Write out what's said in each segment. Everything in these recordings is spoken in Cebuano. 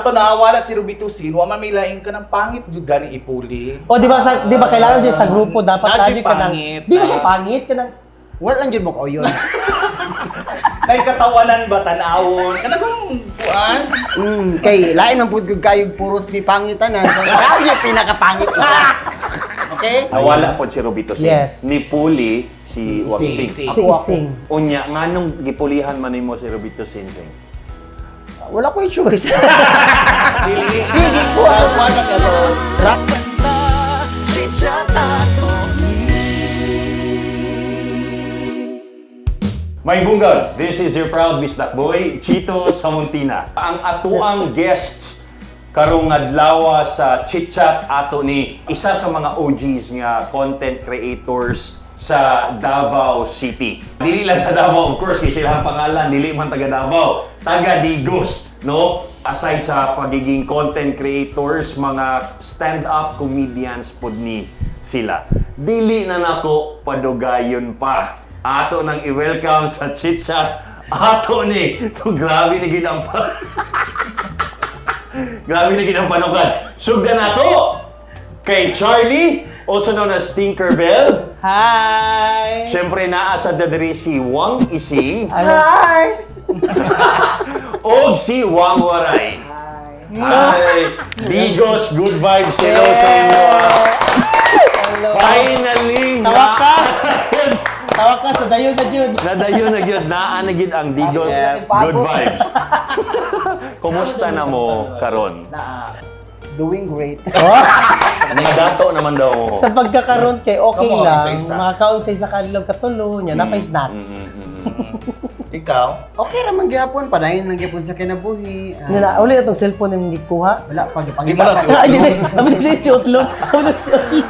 Kato nawala si Rubito Sin, wa man may laing ka ng pangit jud gani ipuli. O di ba sa di ba kailangan din sa grupo dapat Naa lagi jud ka ng pangit. Di ba siya pangit ka ng Wala lang jud mo kauyon. Nay katawanan ba tan-awon? Kanang kuan? Kay lain ang pud kayo puros ni pangit tanan. So, ikaw yung pinakapangit isa. Okay? Nawala po si Robito Sin. Yes. Nipuli si Wang Ising. Sing. Si Ako, ako. Ising. Unya, nganong gipulihan man nimo si Robito Sin Sing? Wala ko yung choice. Dili. Dili ko. Kuan man ka tos. May bunggag, this is your proud Bisdak boy, Chito Samontina. Ang atuang guests karong adlaw sa Chit Chat ato ni isa sa mga OGs nga content creators sa Davao City. Dili lang sa Davao, of course, kay sila ang pangalan, dili man taga Davao, taga Digos, no? Aside sa pagiging content creators, mga stand-up comedians pod ni sila. Dili na nako padugayon pa. Ato nang i-welcome sa Chit Chat. Ato ni, to grabe ni gid ang pa. Grabe ni gid ang panukan. Sugdan nato kay Charlie, also known as Tinkerbell. Hi. Siyempre naa sa dadiri si Wang Ising Hi! og si Wang Waray. Hi! Digos, good vibes, hello sa inyo. Ah. Finally! Sa wakas! Sa wakas nadayon na jud. Nadayon na gyud, naa na gyud ang Digos Yes. good vibes. Kumusta na mo karon? Doing great. Nagdato naman daw mo. Sa pagkakaroon kay okay Come on, lang, isa-isa. makakaon sa isa kalilog katulo, nya napay snacks. Ikaw? Okay ra man gyapon, padayon lang gyapon sa kinabuhi. Ah, Nya na uli na tong cellphone yung gikuha. wala pa Di gipangita mo na pa. si Ay, di, abi di si Utlong. Abi di si Utlong.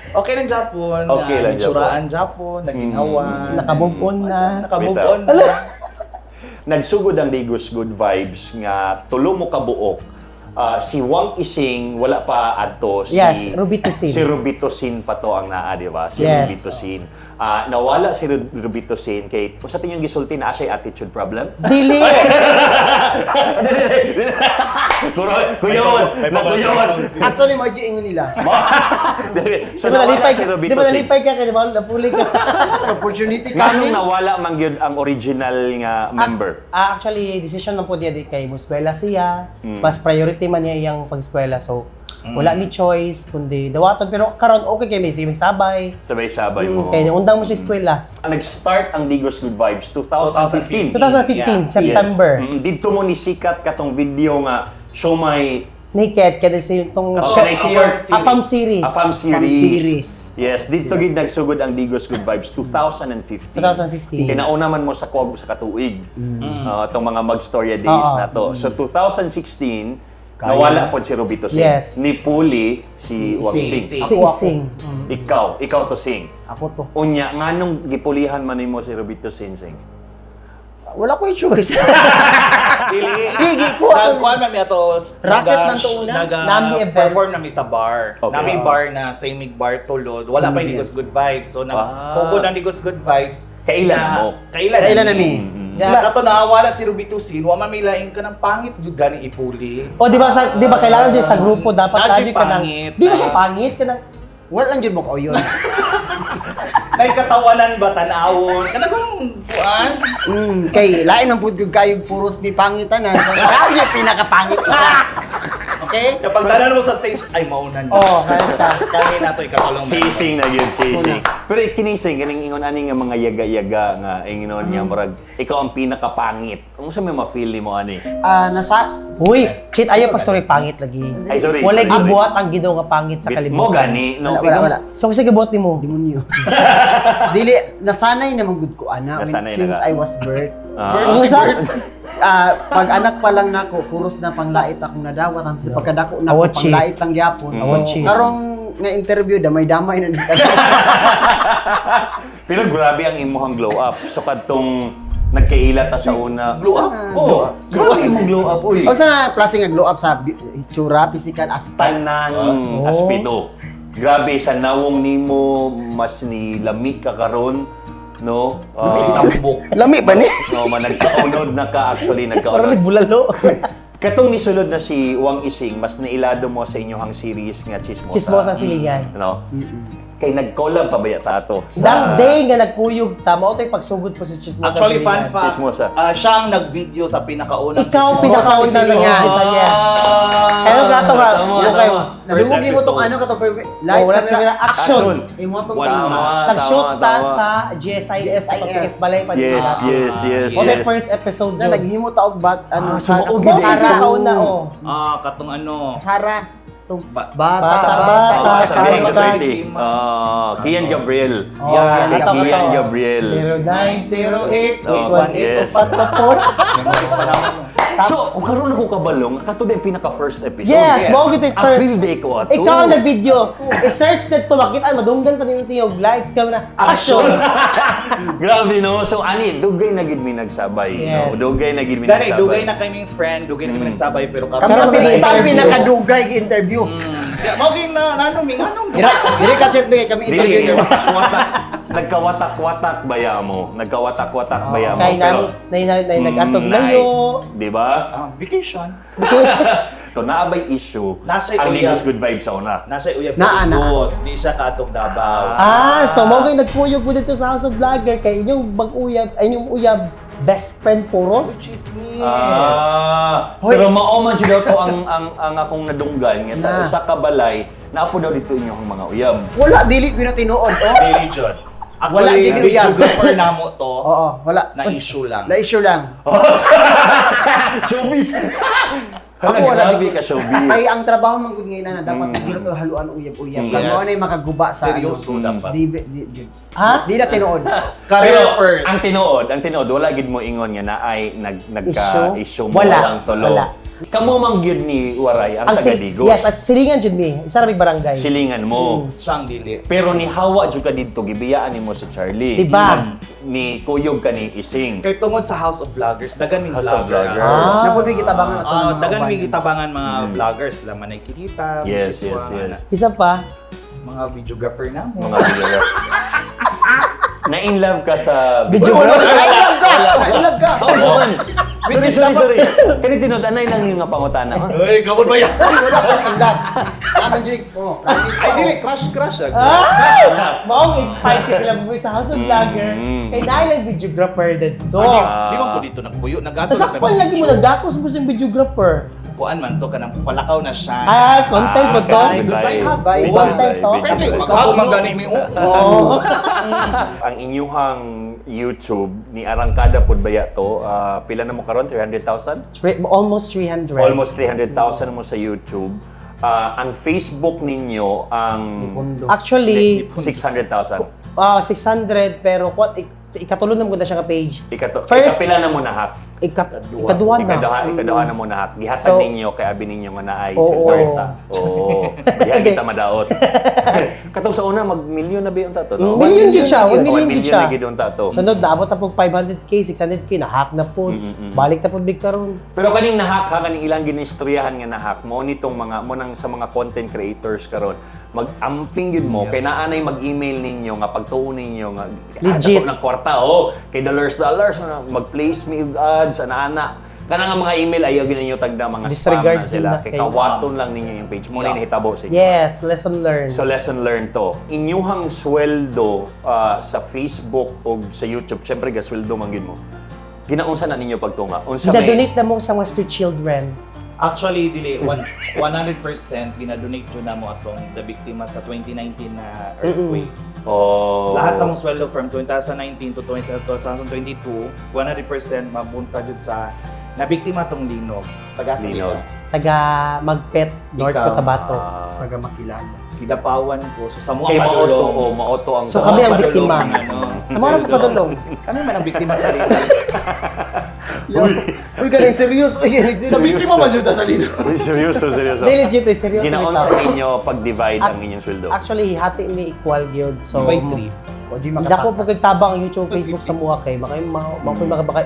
Okay lang Japon. Okay lang Itsuraan Japon, naginhawan. Naka-move on na. Naka-move Bitaw. on na. Nagsugod ang Digos Good Vibes nga tulo mo kabuok. Ah, si Wang Ising wala pa adto si Yes, Rubito Sin. Si Rubito Sin pa to ang naa, di ba? Si Yes. Rubito Sin. Ah, nawala si Rubito Sin kay kung sa tingin gisulti na siya attitude problem. Dili. Kuyon, May nakuyon. Actually, mo gyud ingon nila. So Di ba nawala nalipay si ka? Rubito Di ba Sin. nalipay ka kay di ba napuli ka? Opportunity Nganong coming. nawala man gyud ang original nga member? Ah, actually, decision lang po niya di kay muskwela siya. Mas priority man niya iyang pag-eskwela. So, wala mi choice kundi dawaton. Pero karon okay kay may sige sabay. Sabay-sabay mo. Kay undang mo siya eskwela. Nag-start ang Digos Good Vibes 2015. 2015, Yeah. September. Yes. Didto mo ni sikat katong video nga show my Naked kaya sa yung tong Oh, short- kanay siya- Apam series. Apam series. Series. Yes, dito gid nagsugod ang Digos Good Vibes 2015. 2015. Kinauna man mo sa kuwag sa katuig. Ah, atong mga magstorya days Oo. na to. So 2016 nawala pod si Robito Singh. Yes. Nipuli si Wang Ising. Sing. Si Ako, ako. Ising. Ikaw, ikaw to Sing. Ako to. Unya nganong gipulihan man nimo si Robito Sing Sing? Wala ko yung choice. Dili. Dili ko ako. Kuan man niya to. Racket man to una. Naga Nami event. perform nami sa bar. Okay. Nami bar na Samig Bar tulod. Wala pa yung Digos Good Vibes. So nagtukod ang Digos Good Vibes. Kailan mo? Kailan Kailan nami. Nya kato nawala si Rubito Sin, wa man may laing ka ng pangit jud gani ipuli. O di ba sa di ba kailangan din sa grupo dapat Naa lagi jud ka ng pangit. Di ba siya pangit ka ng Wala lang jud mo kauyon. Nay katawanan ba tan-awon? Kanang kuan? Kay lain ang pud kayo puros ni pangit tanan. So, ikaw yung pinakapangit isa. Okay? Kapag tanan mo sa stage, ay mauna na. Oh, kaya siya. Kami na to ikatulong. Sising na yun, sising. Pero kinising, ganing ingon ani nga mga yaga-yaga nga ingon nga murag ikaw ang pinakapangit. Unsa may ma-feel nimo ani? Ah, nasa Uy, cheat ayaw pag story pangit lagi. Ay, sorry, Walay sorry, sorry. gibuhat ang Ginoo nga pangit sa kalibutan. Mo gani, no? Wala, wala, wala. So kasi gibuhat nimo. Demonyo. Dili nasanay naman gud ko ana when, Nasanay na since ka. I was birth. Ah. Ang sa Ah, pag anak pa lang nako, puros na panglait akong nadawat hangtod sa pagkadako nako Awat shit. panglait lang gyapon. Awat So, shit. karong nga interview damay-damay na dito. Pero grabe ang imuhang glow up. So kadtong nagkaila ta sa una. Glow up? Oh, grabe imong glow up uy. O sa klase nga glow up sa itsura, physical aspect. Tanan Oh. aspeto. Grabe sa nawong nimo mas ni lami ka karon. No? Ah, Tambok. Lami ba ni? No, man, nagkaunod na ka actually, Parang nagkaunod. nagbulalo. Katong nisulod na si Wang Ising, mas nailado mo sa inyong series nga Chismosa. Chismosa Silingan. No? Kay nag-collab pa ba yata ato? That day nga nagkuyog ta, mao to'y pagsugod po sa Chismosa Actually, fun Silingan. fact, Chismosa. siya ang nag-video sa pinakaunang Ikaw Chismosa pinakauna na Silingan. isa niya. Ah! Ayun, gato ka. Tama, Yung kayo. tama. First Nadungog mo tong episode. ano kato Oh, lights wala camera. Action. Action. Imo tong Wala. tingin. Tama, Nag-shoot tama, ta tama. sa GSIS. GSIS. Pagkikis balay pa Yes, nila. yes. O, that first episode Na yun. naghimo ta og bat ano Ah, sumuog Mao yun. ang pinakauna, oh. Ah, katong ano. Sara. Tong bata Bata, bata, bata, Ah, isa sa ka. Bianca Bata. 30. Ah, Kian Gabriel. Oh, Yeah. kato, Kian kato. Gabriel. 0908 Oh, 818 yes. 4. So, kung karon ako kabalong, kato din pinaka first episode. Yes, mao gid first. April day ko ato. Ikaw ang nag-video. I-search that to makita madunggan pa nimo tiyog lights camera action. Grabe no. So ani dugay na gid mi nagsabay, Yes. no. Dugay na gid mi Dali, nagsabay. dugay na kaming friend, dugay na kami nagsabay, pero Kami Karon ang may pinaka interview. pinakadugay interview. Yeah, mao gyud na ano mi nganong Dira diri ka chat kami Dili, interview. watak, nagkawatak-watak baya mo. Nagkawatak-watak baya mo. Kay na Pero, na na na nag-atog layo. Di ba? Ah, vacation. So, naabay issue Nasa ang uyab. Ligos Good Vibes sa una. Nasa uyab Naa, sa naa. Digos, di siya kaatog Davao. Ah, so mao kay nagkuyog mo dito sa House of Vlogger kay inyong bag-uyab, ay inyong uyab best friend puros. Chismis. Ah, Hoy, pero mao man jud to ang akong nadunggan nga sa Na. usa ka balay naapo daw dito inyong mga uyab. Wala dili ko na tinuod oh. Dili jud. Wala Actually, gyud uyab. videographer namo to. Oo, wala. Na issue lang. Na issue lang. Showbiz. Ako wala Grabe di ka showbiz. Ay ang trabaho man gud ngayon na dapat dili to haluan uyab-uyab. Yes. Kag mao na makaguba sa ano. Seryoso dapat. Di di di. Ha? Di na tinuod. Career Pero first. Ang tinuod wala gid mo ingon nga naay nagka Issue? issue mo Wala. ang tulo. Wala. Kamo man gyud ni Waray ang, Ang taga sil- Digos. Yes, as silingan jud mi. Isa ra mig barangay. Silingan mo. Siya ang dili. Pero ni hawa jud ka didto gibiyaan nimo si Charlie. Diba? Ni kuyog ka ni Ising. Kay tungod sa House of Vloggers, dagan ming House of vlogger. Vloggers. Ah. Napud mi gitabangan ato Ah, mga dagan uban. may gitabangan mga vloggers, laman ay kinita, Yes, Mrs. Juan, yes. Isa pa. Mga videographer na mo. Mga video. Na in love ka sa Video. Wala, Ay, love ka! Ay, love ka! Wala man. Sorry, sorry, sorry. Kani tinuod anay lang yung nga pangutana. Uy, gamon ba yan? Uy, wala pa na in love. Naman Jake. Oh, promise Ay, pa. dili, crush, crush. Ah. Ah! Maong inspired kay sila buboy sa House of Vlogger. Kay dahil ang videographer dito. Di man po dito nagpuyo, nagato. Nasakpan lagi mo nagdakos mo sa videographer. Kuan man to kanang palakaw na siya. Ah, content ba to? Ay, goodbye, hug. Bye, Video content to? video Friendly, bye. mag-hug man gani mi. Oo. Ang inyuhang YouTube ni Arangkada pud baya to, pila na mo karon 300,000? Almost 300. Almost 300,000 mo sa YouTube. Ah, ang Facebook ninyo ang Pundo. Actually, 600,000. 600 pero ikatulong na mo na siya ka page. Ikato, First- ikapila na mo na hack. Ikaduha na. Ikaduha, ikaduha na mo na hack. Gihatag So- ninyo kay abi ninyo nga naay Oo. suporta. Oo. Diha kita madaot. Katong sa una mag milyon na ba yung tato, no? Million gid siya, 1 Oh, million gid siya. na gid yung tato. Sunod naabot na po 500K, 600K, na-hack na po. Balik na po big karon. Pero kaning nahack ha, kaning ilang ginistoryahan nga nahack mo nitong mga mo nang sa mga content creators karon mag-amping yun mo kay naanay mag-email ninyo nga pagtuon ninyo nga Legit. ah, dako ng kwarta oh kay dollars dollars na mag-place me og ads ana-ana kana nga mga email ayaw gyud ninyo tagda mga spam Disregard na yun sila na kay kay- kawaton lang ninyo yung page mo na nahitabo sa inyo. Yes, lesson learned. So lesson learned to. Inyuhang sweldo sa Facebook o sa YouTube, syempre gasweldo man gyud mo. Ginaunsa na ninyo pagtunga? Unsa may Gina-donate na mo sa mga street children. Actually, dili, 100% ginadonate yun na mo atong the biktima sa 2019 na earthquake. Oh. Lahat ng sweldo from 2019 to 20, 2022, 100% mapunta jud sa nabiktima tong linog. Pag-asa Linog. Taga Magpet, North Ikaw. Cotabato. Ah. Taga makilala. Kidapawan ko. So sa mga Kay maoto, padulong. oh, maoto ang So kami ang Padulong biktima. ang ano, Sa mga sweldo. padulong. Kami man ang biktima sa linog. Uy, galing serious. Uy, galing serious. Biktima man jud ta sa linog. Uy, seryoso, seryoso. Di legit eh, seryoso Ginaon sa bitaw. inyo pag-divide ang inyong sweldo. Actually, hati mi equal gyud. So, By three. O di Dako po makatakas. kay tabang ang YouTube, Facebook sa mua kay maka ma mga baka,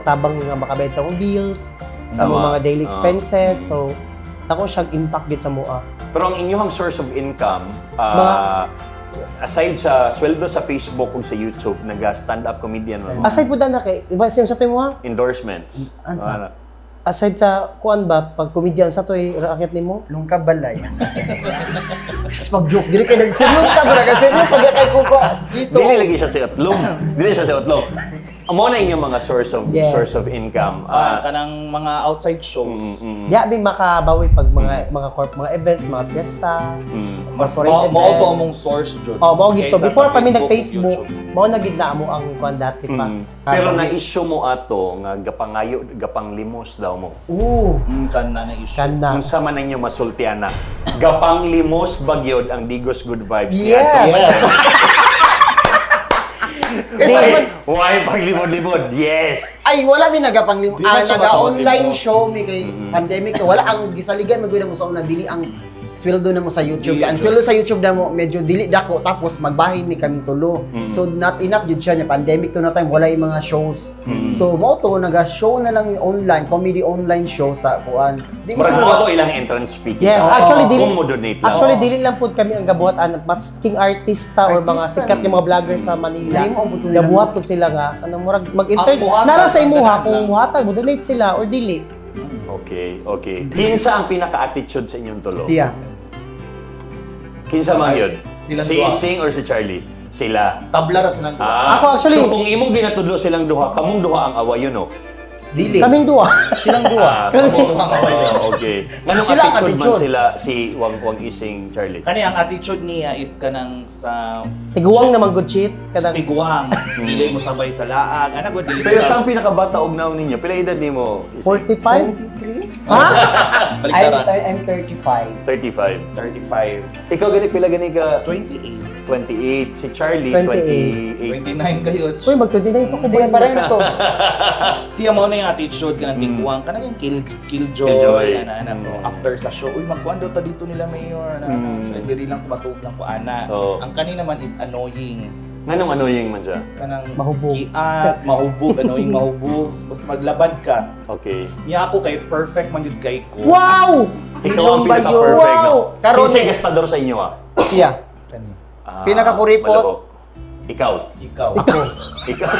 tabang nga makabayad sa akong bills, sa Tama. among mga daily Ah. expenses. So, dako siyang impact gyud sa mua. Pero ang inyong source of income, Aside sa sweldo sa Facebook ug sa YouTube, naga stand-up comedian man mo. Aside po na kay, iba siya sa mo ha? Endorsements. Ansa? Ano? Aside sa kuan ba pag comedian sa to'y raket nimo? Lungka balay. Pag joke dili kay nag-serious na ba ka serious na ba kay kuko Chito. Dili lagi siya si Utlong. Dili siya si Utlong. Amo na inyong mga source of income. Ah, Ah, kanang mga outside shows. Diya bing makabawi pag mga mga corp mga events, mga fiesta. Mas Corporate mao to events. among source jud. Oh, mao gid to. Kaysa sa Before pa mi Facebook ug nag-Facebook, YouTube. mao na gid na amo ang kuan dati pa. Pero na-issue mo ato nga gapangayo, gapanglimos daw mo. Oo. Kana na issue. Kana. Unsa man ninyo masultian na gapanglimos bagyod ang Digos Good Vibes ni Yes! Ato. Yes. Kasi Why, man- why paglimod-limod? Yes. Ay, wala mi nagapanglim Di ba ah, siya naga online matawag show mi kay pandemic wala ang gisaligan magud mo sa una dili ang sweldo na mo sa YouTube. Dili Ang sweldo sa YouTube na mo medyo dili dako tapos magbahin mi kami tulo. So not enough jud siya nya pandemic to na time wala yung mga shows. So mao to naga show na lang online, comedy online show sa kuan. Di mo Murag siguro- mo ato ilang entrance fee. Yes, Oo. actually dili Kung mo donate lang. Actually dili lang pud kami ang gabuhat an masking artista or mga Artista. sikat nga mga vlogger sa Manila. Dili mo ang buto nila. Gabuhat pud sila nga kanang murag mag-enter Ang buhatan, nara sa imuha ang kung lang. muhatag mo donate sila or dili. Okay. Kinsa ang pinaka-attitude sa inyong tulo? Siya. Kinsa man yun? Silang Si duha. Ising or si Charlie? Sila. Tabla ra silang duha. Ah, Ako, actually- So kung imong ginatudlo silang duha, kamong duha ang awayon, no? Dili. Kaming duha. Silang duha. Ah, Kamong duha ang awayon. Oh, okay. Nganong Sila ang attitude man attitude. sila si Wang Wang Ising Charlie? Kani ang attitude niya is kanang sa Tiguang naman good shit kanang tiguang, dili mo sabay sa laag. Ana gud dili mo Pero sa ang pinakabata og naong ninyo, pila edad nimo? Ising? 45? 23? Ha? I'm, Baliktaran. I'm 35. 35. 35. Ikaw gani pila gani ka? 28. 28. Si Charlie 28. 28. 29 kayo. Uy, mag 29 pa ko Sige, ba? parang na to. Siya mo na yung attitude kanang tiguang kanang yung killjoy Killjoy. ana ana ko after sa show uy magkuan daw ta dito nila mayor ana ana. So diri lang kumatug lang ko ana. Oo. Ang kani naman is annoying. Nganong annoying man siya? Kanang Mahubog. Kiat, mahubog, annoying mahubog. Basta maglabad ka. Okay. Niya ako kay perfect man jud kay ko. Wow! Ikaw ang Milong ba yun? pinaka-perfect, no? Wow! Karon Kinsa'y eh. gastador sa inyo, ah? Siya. Kani. Ah, Pinakakuripot. malabo. Ikaw. Ikaw. Ako. Ikaw.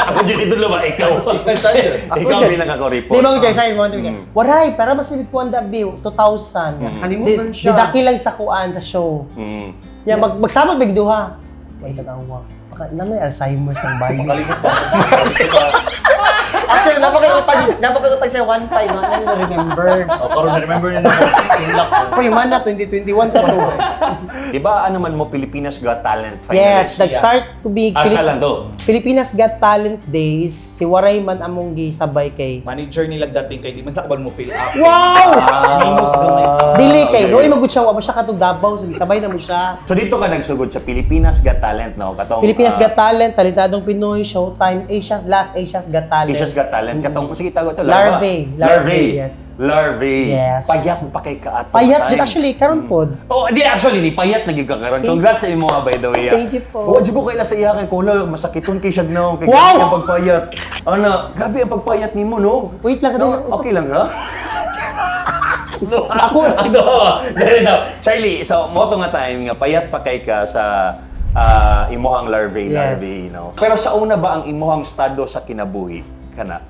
Ako dyan ito ba? Ikaw. Ikaw siya yun. Ikaw ang pinakakuripot. Di ba kay sign mo? Waray, para masibit ko ang dabi, 2,000. Hanimot Di, man siya. di daki lang sa kuan sa show. Ya magsamad big duha. Way tanawa. Baka na may Alzheimer's ang bayo. Makalimot ba? Actually, napakay-utag sa 1.5, ano na remember. Oh, karon na remember na ako. Sinlak ko. Uy, man na, 2021 pa to. Di ba ano man mo Pilipinas Got Talent Yes, finalist? nag-start to be Ah, siya lang to. Pilipinas Got Talent Days, si Waray man among gisabay kay. Manager nila dating kay di mas nakabal mo fill up. Wow! Minus gamay. Dili kay, Ah, okay. no magud siya, wa mo siya katong Davao, so gisabay na mo siya. So dito ka nagsugod sa Pilipinas Got Talent, no? Katong, Pilipinas ah, Got Talent, Talentadong Pinoy, Showtime, Asia's Last Asia's Got Talent. Asia's Got Talent. Katong, sige tawag ito, Larvae. Larvae. Larvae, yes. Larvae. Yes. Payat mo pa kay kaato. Payat jud time. actually karon pod. Oh, di actually ni payat na gyud ka karon. Congrats sa imo ha, by the way. ah. Thank you po. Wa jud ko kaila sa iya kay Kola, masakiton kay siya now kay Wow! grabe ang pagpayat. Ana, grabe ang pagpayat nimo no. Wait lang, No, kanina- okay lang ka? No, Ako- no. Dali daw. Charlie, so mo to nga time nga payat pa kay ka sa imuhang larvae, Yes. larvae, no. Pero sa una ba ang imuhang estado sa kinabuhi kana?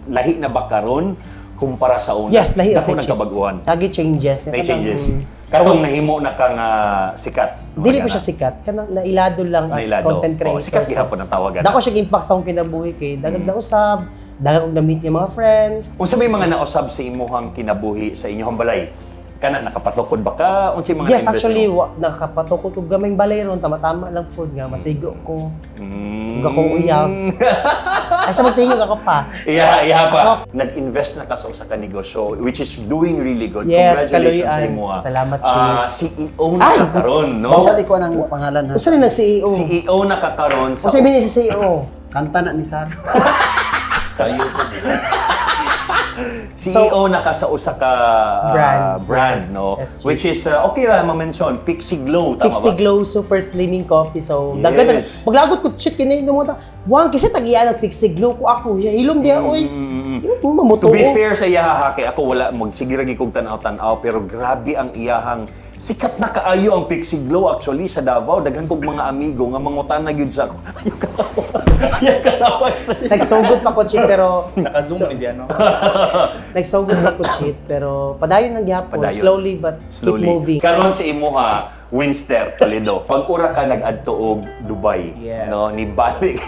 Lahi na ba karon kumpara sa una? Yes, lahi Dako ang nagkabaguhan. Lagi changes. May changes. Mm. Katong nahimo na ka nga sikat. Dili po siya sikat. Kanang nailado lang as Nailado. content Oh, creator. sikat gihapon ang tawagan. Dako siya impact sa akong kinabuhi kay dagag na usab, dagag kong na-meet nga mga friends. Unsa may mga nausab sa imuhang kinabuhi sa inyong balay? Kana nakapatukod ba ka? Unsa mga Yes, na-invest actually nimo? wa, nakapatukod og gamay balay ron tama-tama lang pod nga masigo ko. Ug akong uyab. Ay sa magtingog ako pa. Iya, iya pa. Nag-invest na ka sa usa ka negosyo which is doing really good. Yes, Congratulations sa kaluyan. imo. Ah. Salamat, Ah, CEO na Ay! ka karon, no? Basta di ko ang pangalan ha. Usa ni nag CEO? CEO na ka karon sa Usa ni si CEO? Kanta na ni Sar. Sa YouTube. CEO na ka sa usa ka Brand. brand, Yes. no? SG. Which is okay ra ma-mention, Pixie Glow, tama Pixie ba? Glow Super Slimming Coffee. So, Yes. daghan paglagot ko shit kini mo ta. Wang kasi tagian ang Pixie Glow ko ako. Hilom diha oy. Di mo mamutuo. To be fair sa iyaha kay ako wala magsige ra gid kog tan-aw-tan-aw pero grabe ang iyahang Sikat na kaayo ang Pixie Glow actually sa Davao. Daghan kog mga amigo nga mangutana gyud sa ako. Ayaw katawa. Ayaw katawa. Nagsugod pa ko, Chit, pero Naka-zoom ni siya, no? Nagsugod pa ko, Chit, pero padayon lang gihapon. Padayon. Slowly but keep Slowly. moving. Karon sa imuha, Winster Toledo. Pag ura ka nag-adto og Dubai, Yes. no, ni balik.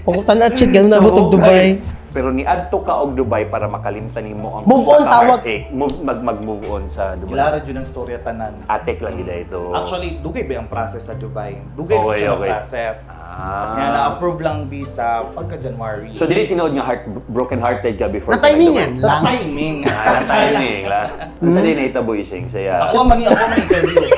Pangutan na, Chit, ganun na og Dubai. Pero ni adto ka og Dubai para makalimtan nimo ang Move usa on, ka tawag. heartache. Move mag mag move on sa Dubai. Ilara jud ang storya tanan. Atek lang gid ito. Actually, dugay ba ang process sa Dubai? Dugay Okay, okay, siya okay. process. Ah. Kaya na-approve lang visa pagka January. So dili tinuod nga heart broken hearted ka before Na ka timing nag-Dubai? yan lang. Timing. Ah, timing lang. Unsa din nahitabo, Ising saya? Ako man interview.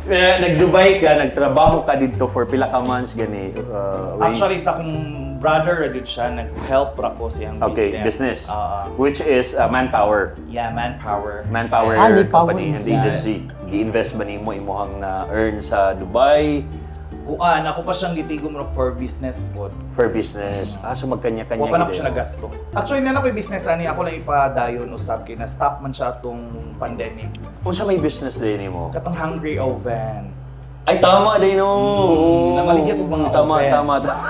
Eh, nag-Dubai ka, nagtrabaho ka dito for pila ka months gani. Wayne? Actually, sa akong brother ra jud siya, nag-help ra ko sa iyang Okay, business. Ah, Which is manpower. Yeah, manpower. Manpower Ah, di power. company and Yeah. agency. Gi-invest ba nimo imuhang na-earn sa Dubai Kuan, ako pa siyang gitigom ra for business pod. For business? Ah, so magkanya-kanya Wa pa na ko gid siya eh. nagasto. Actually, na ko yung business ani ako lang ipadayon usab kay na stop man siya atong pandemic. Unsa may business din nimo? Katong Hungry Oven. Ay, tama din no. Namaligya kog mga Tama, oven. tama, tama.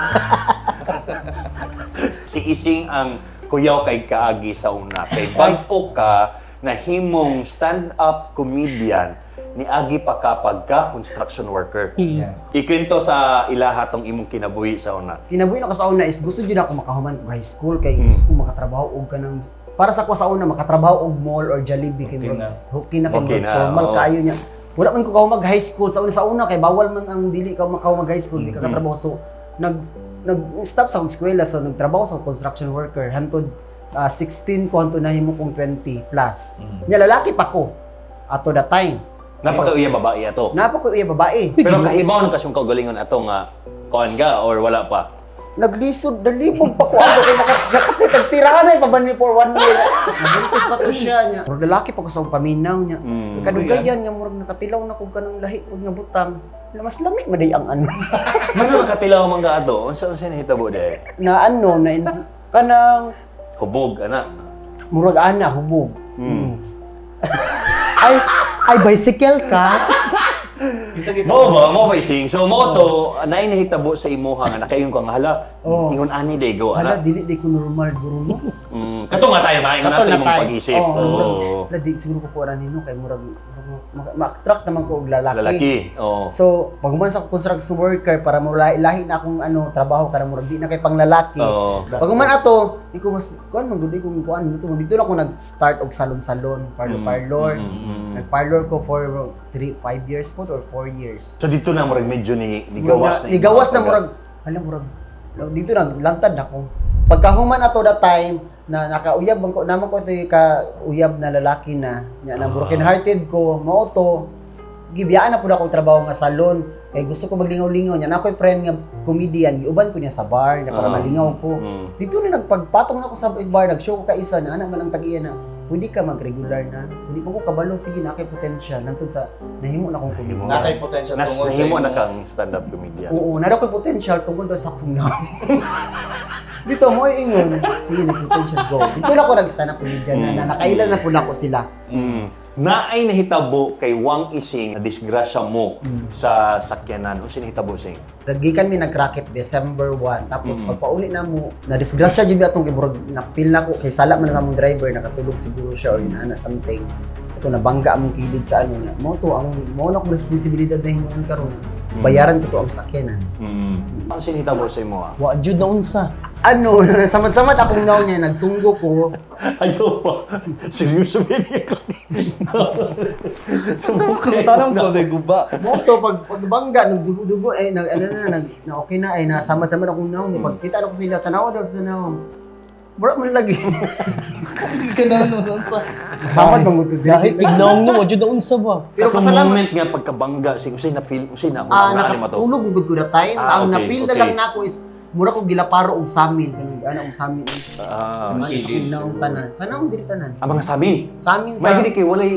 Si Ising ang kuyaw kay kaagi sa una. Kay bag-o ka na himong stand-up comedian ni agi pa ka pagka construction worker. Yes. Ikwento sa ilaha tong imong kinabuhi sa una. Kinabuhi na ko sa una is gusto jud ako makahuman kog high school kay gusto ko makatrabaho og kanang para sa ko sa una makatrabaho og mall or Jollibee kay Okay murag na. okay na kay Okay murag na, formal oo. kaayo niya. Wala man ko kahumag high school sa una kay bawal man ang dili ka makahumag high school, di ka katrabaho, so nag nag stop sa akong eskwela, so nagtrabaho sa construction worker hantod 16 ko hantod nahimo kong 20 plus. Nya lalaki pa ko ato that time. Napakauya babae ato. Napa ko iya babae. Pero kahibaw na kasong kaugalingon ato nga kuan ka or wala pa. Naglisod, nalibog pa ko ako kay nakatitagtirahan ay pabanli for one year. Nabuntis pa to siya niya. Murag lalaki pa ko sa akong paminaw niya. Kadugayan nga murag nakatilaw na kog kanang lahi pud nga butang. Mas lami man day ang ano. Mano nakatilaw man ka ato? Unsa unsa nahitabo day? Na ano na kanang Hubog ana. Murag ana hubog. Ay, ay, bicycle ka? Isa gito. Mo ba mo ba, Ising? So mo to naay nahitabo sa imuha nga nakaingon ka nga hala. Oo. Ingon ani day go Hala, ana. dili di ko normal guro no. Kato nga tayo nga ingon Kato nato na imong tayo. pag-isip. Oo, Oo. murag, hala, di siguro ko kuha nino kay murag ma-attract naman ko og lalaki. Lalaki. Oo. So, pag human sa construction worker para mo lahi na akong ano trabaho para murag di na kay panglalaki. Oo. Pag human ato, di ko mas kuan man gud di ko kuan dito dito na ako nag-start og salon-salon, parlor-parlor. Nag-parlor ko for 3 5 years po or 4 years. So dito na murag medyo ni Murag nigawas na, nigawas na murag hala murag dito na lantad ako. Pagkahuman ato that time na nakauyab man ko naman ko ito ka uyab na lalaki na nya na broken hearted ko mao to gibiyaan na pud akong trabaho nga salon kay gusto ko maglingaw-lingaw nya na ako'y friend nga comedian giuban ko niya sa bar na para malingaw ko. Dito na nagpagpatong na ako sa bar, nag-show ko kaisa na anak man ang tag-iya na pwede ka mag-regular na hindi pa ko kabalo, sige na kay potential nantod sa nahimo na akong comedian. Na kay potential Nas tungod sa nahimo imo. na kang stand-up comedian. Oo, nara ko'y potential tungkol daw sa akong name. Dito mo ingon. Sige na potential go. Dito na ako nag-stand up comedian na, na nakailan na po na ako sila. Naay nahitabo kay Wang Ising na disgrasya mo sa sakyanan. Unsa nahitabo, Sing? Nagikan mi nag-racket December 1. Tapos pagpauli na mo, na disgrasya jud atong kay murag napil na ko kay sala man ang among driver nakatulog siguro siya or inaana something. Ito nabangga among kilid sa ano niya. Mo to ang mo na akong responsibilidad na himuon karon. Bayaran ko to ang sakyanan. Unsa nahitabo sa imo? Ah? Wa jud na unsa. Ano, samad-samad akong naon niya, nagsunggo ko. Ayaw pa. Seryoso ba niya ko? Tanong ko sa guba. Mo to pag pagbangga nagdugo-dugo eh nag ano na nag na okay na eh nasama-sama na akong naong eh. Pagkita na ko sila tanaw daw sa naong. Mura man lagi. Kanano sa Samad bang gusto Dahil ignaong no, wa jud na unsa ba? Pero Pero pasalamat moment nga pagkabangga, sig usay na feel, usay na ah na mo to. nakatulog gud ko that time. Ah, Ang okay, napil na lang nako is mura ko gilaparo og samin kanang ana og samin. Ano sa akong naong tanan. Sa naong diri tanan. Ang mga samin. Samin May sa gini kay walay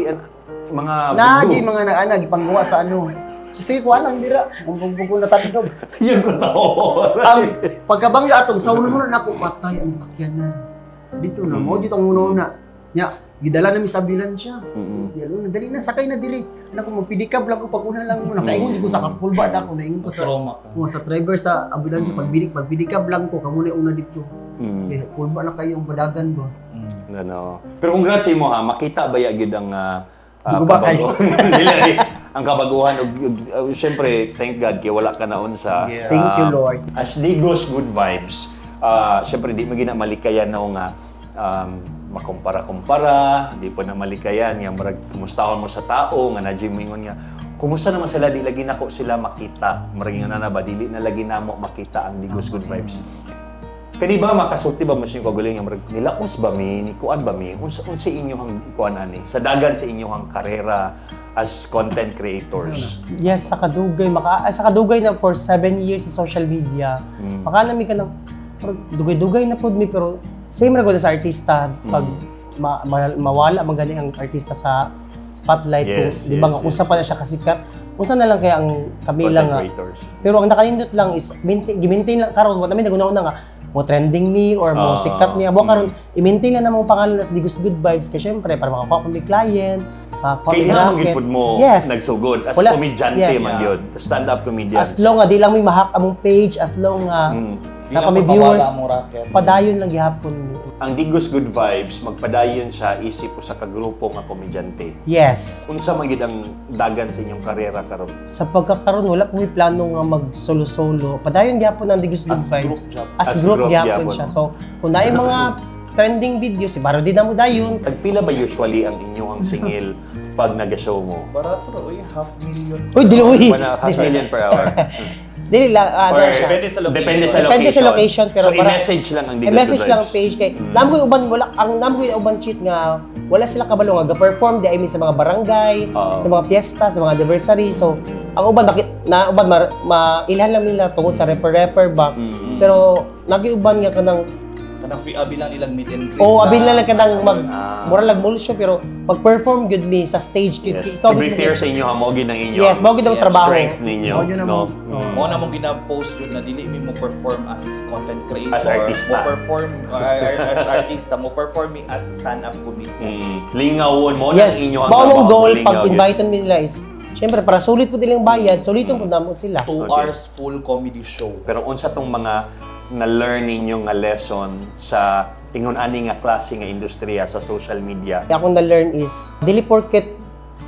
mga na bugdo. mga nag-ana gipanggawa sa ano. So, sige ko alam dira. Kung kung natandog. Yun ko tao. Ang pagkabangga atong sa ulo na ako patay ang sakyanan. Dito na mo dito ang una. Nya, gidala na mi sa ambulansya. Dali na, sakay na diri. Ano ko magpidikab lang ko pag una lang mo nakaingon ko sa kapulba na ako, naingon ko sa Trauma ka. oh, sa driver sa ambulansya, pagbidik lang ko kamo na una dito. Eh, kulba na kayo ang badagan ba. Ano. Pero congrats sa imo ha, makita ba ya gyud ang Dugo ba kayo? Dili, ang kabaguhan ug syempre thank God kay wala ka naon sa Thank you, Lord. As Digos Good Vibes. Syempre di mo gina malikayan no nga makumpara-kumpara, di po na malikayan nga murag kumustahon mo sa tao nga na moingon nga kumusta naman sila, di lagi nako sila makita. Murag nga na ba dili na lagi namo makita ang Digos Good Vibes. Kani ba makasulti ba mo sa inyong kagaling nga murag nilaos ba mi ni kuan ba mi unsa inyong kuan ani sa dagan sa inyong karera as content creators? Yes, sa kadugay maka ah, sa kadugay na for 7 years sa social media. Maka nami ka ng pero dugay-dugay na pud mi, pero same ra gud sa artista pag mawala man gani ang artista sa spotlight kung, di ba nga unsa pa na siya kasikat, unsa na lang kaya ang kami Content lang nga creators.. Pero ang nakanindot lang is maintain, gi-maintain lang karon wa namin naguna nga mo trending mi or mo sikat mi abo karon, i-maintain lang namong pangalan as Digos Good Vibes kay syempre para makakuha kami client, makakuha Kaya mi nga racket. man gud mo nagsugod as komedyante man gyud, stand-up comedian. As long nga di lang may ma-hack among page, as long nga Di na lang kami po mawala viewers, ang racket. padayon lang gihapon mi. Ang Digos Good Vibes magpadayon siya isip usa ka grupo nga komedyante. Yes. Unsa man gid ang dagan sa inyong karera karon? Sa pagkakaroon, wala po may plano nga mag solo-solo. Padayon gihapon ang Digos Good As Vibes. group job. As, As group, group gihapon gihapon. siya. So, kung naay mga trending videos, si Baro di na mo dayon. Tagpila ba usually ang inyong singil pag naga-show mo? Barato ra, uy, half million. Uy, dili uy. Wala, half million per hour. Dili lang, ano Or siya. Depende sa location. Depende sa location. Depende sa location, pero so, i-message lang ang Digos I-message Good lang ang Vibes. page kay mm. Ko yung uban wala ang nam ko yung uban cheat nga wala sila kabalo nga ga-perform di ay mi sa mga barangay, sa mga fiesta, sa mga anniversary. So ang uban bakit na uban ma, mailhan lang nila tungod sa refer refer ba. Pero nagiuban nga kanang Kanang free abi lang nilang meet and greet. O abi na lang kanang mag mura lang mall show pero mag-perform gyud mi sa stage gyud. Yes. Ikaw To be mismo fair gyud. sa inyo, ha, mao gyud ang inyong Yes, mao gyud ang trabaho. strength ninyo. Mao gyud ang no? Mo na mong gina-post yun na dili mi mo perform as content creator. As artista. Mo perform as artista, mo perform mi as stand-up comedian. Lingawon mo na Yes, ang inyo ang mao mong trabaho, goal lingaw pag gyud. invite mi nila is syempre para sulit po nilang bayad, suliton po namo sila. 2 hours full comedy show. Pero unsa tong mga na-learn ninyo nga lesson sa ingon ani nga klase nga industriya sa social media? Akong na-learn is dili porket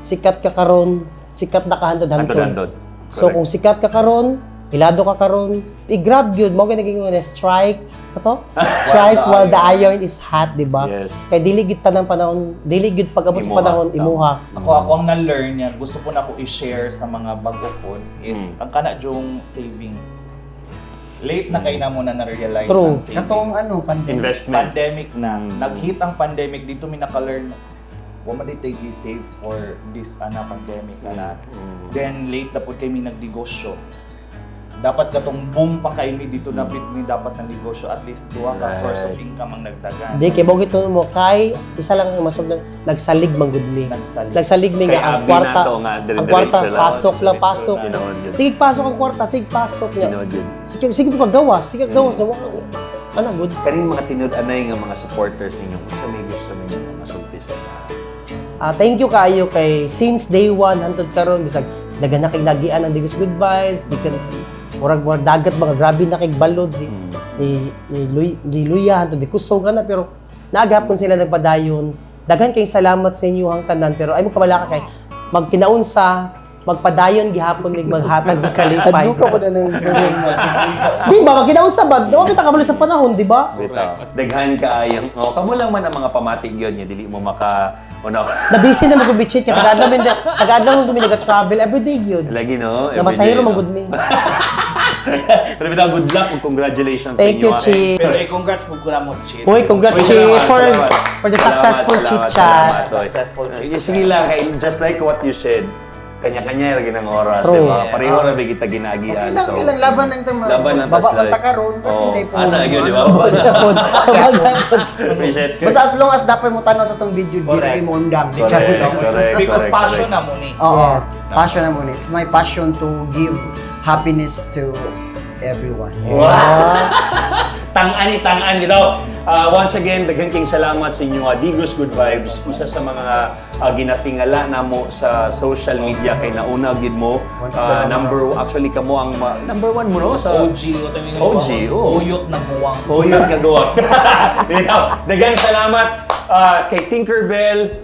sikat ka karon, sikat na ka hantod-hantod. Hantod-hantod. So Correct. kung sikat ka karon, hilado ka karon, i-grab yun, mao gyud naging nga strike sa to? Strike while the iron is hot, di ba? Yes. Kay dili gyud tanang panahon, dili gyud pag-abot sa Imuha. panahon Tama. imuha. Ako ang na-learn niya, gusto ko na ko i-share sa mga bago po is ang kana yung savings. Late na kay na mo na na-realize True. ang savings. Katong ano, pandemic. Investment. Pandemic na. Nag-hit ang pandemic dito mi naka-learn wa man di tay save for this ana pandemic ana. Then late na pud kay mi nagnegosyo. Dapat katong boom pa kay mi dito na pud mi dapat ng negosyo, at least duha ka source of income ang nagdagan. Di kay mao gito mo kay isa lang ang masug nagsalig man gud mi. Nagsalig. Nagsalig mi Kay nga ang abi kwarta, na to nga, dire-diretso ang kwarta lang. pasok lang pasok. Tinuod yun. Sige pasok ang kwarta, sige pasok niya. Tinuod yun. Sige sige pa gawas, sige gawas na ana good. Kaning mga tinud-anay nga mga supporters ninyo, unsa may gusto ninyo nga masulti sa ila? Ah, thank you kaayo kay since day one hantod karon bisag daghan na kay nagian ang Digos Good Vibes, di kan murag murag dagat mga grabe na kay balod ni Luya hantod ni kusog na pero naagapon sila nagpadayon. Daghan kay salamat sa inyo ang tanan pero ay mo kabala ka kay magkinaunsa magpadayon gihapon mig maghatag og kalipay. Tadlo ka pa na ng Di ba magkinaunsa ba? Wa kita kabalo sa panahon, di ba? Bitaw. Daghan kaayong. Oh, kamo lang man ang mga pamatig yun, nga dili mo maka ano. Na busy na mag-bitchit kay taga-adlaw min taga-adlaw man gud mi naga-travel everyday yun. Lagi no. Na masahiro everyday, man no? gud mi. Pero bitaw, good luck ug congratulations Thank sa inyo. you, ah. Chi. Pero eh, congrats po ko na mo, Chit. Uy, congrats, Uy, Chi, salamat, salamat. for the Salamat, successful salamat, chit-chat. salamat, oy. Successful chit-chat. Sige lang, kay, just like what you said, kanya-kanya ra ng oras, True. di ba? Pareho ra ba kita ginagian. Okay lang, okay lang. Laban lang tayo. Laban lang Baba tas man like- ta karon, kasi Oo. hindi po. Ana, yun, di ba? Baba gyapon. Baba gyapon. Reset. Basta as long as dapat mo tanaw sa tong video, di Correct. rin mo undang. Correct, Because correct, passion correct. na mo ni. Oo. Yes. Passion na mo ni. It's my passion to give happiness to everyone. Wow! Tang-an ni tang-an bitaw. Once again, daghan kayong salamat sa inyo, Digos Good Vibes. Isa sa mga ginatingala namo sa social media kay nauna gid mo. Number actually kamo ang number one mo, no, sa OG, o tayo yung OG, oo. Uyot na buwang. Uyot nga guwang. Ikaw, daghan salamat kay Tinkerbell,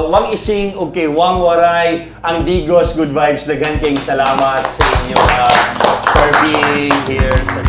Wang Ising ug kay Wang Waray, ang Digos Good Vibes. Daghan kayong salamat sa inyo for being here sa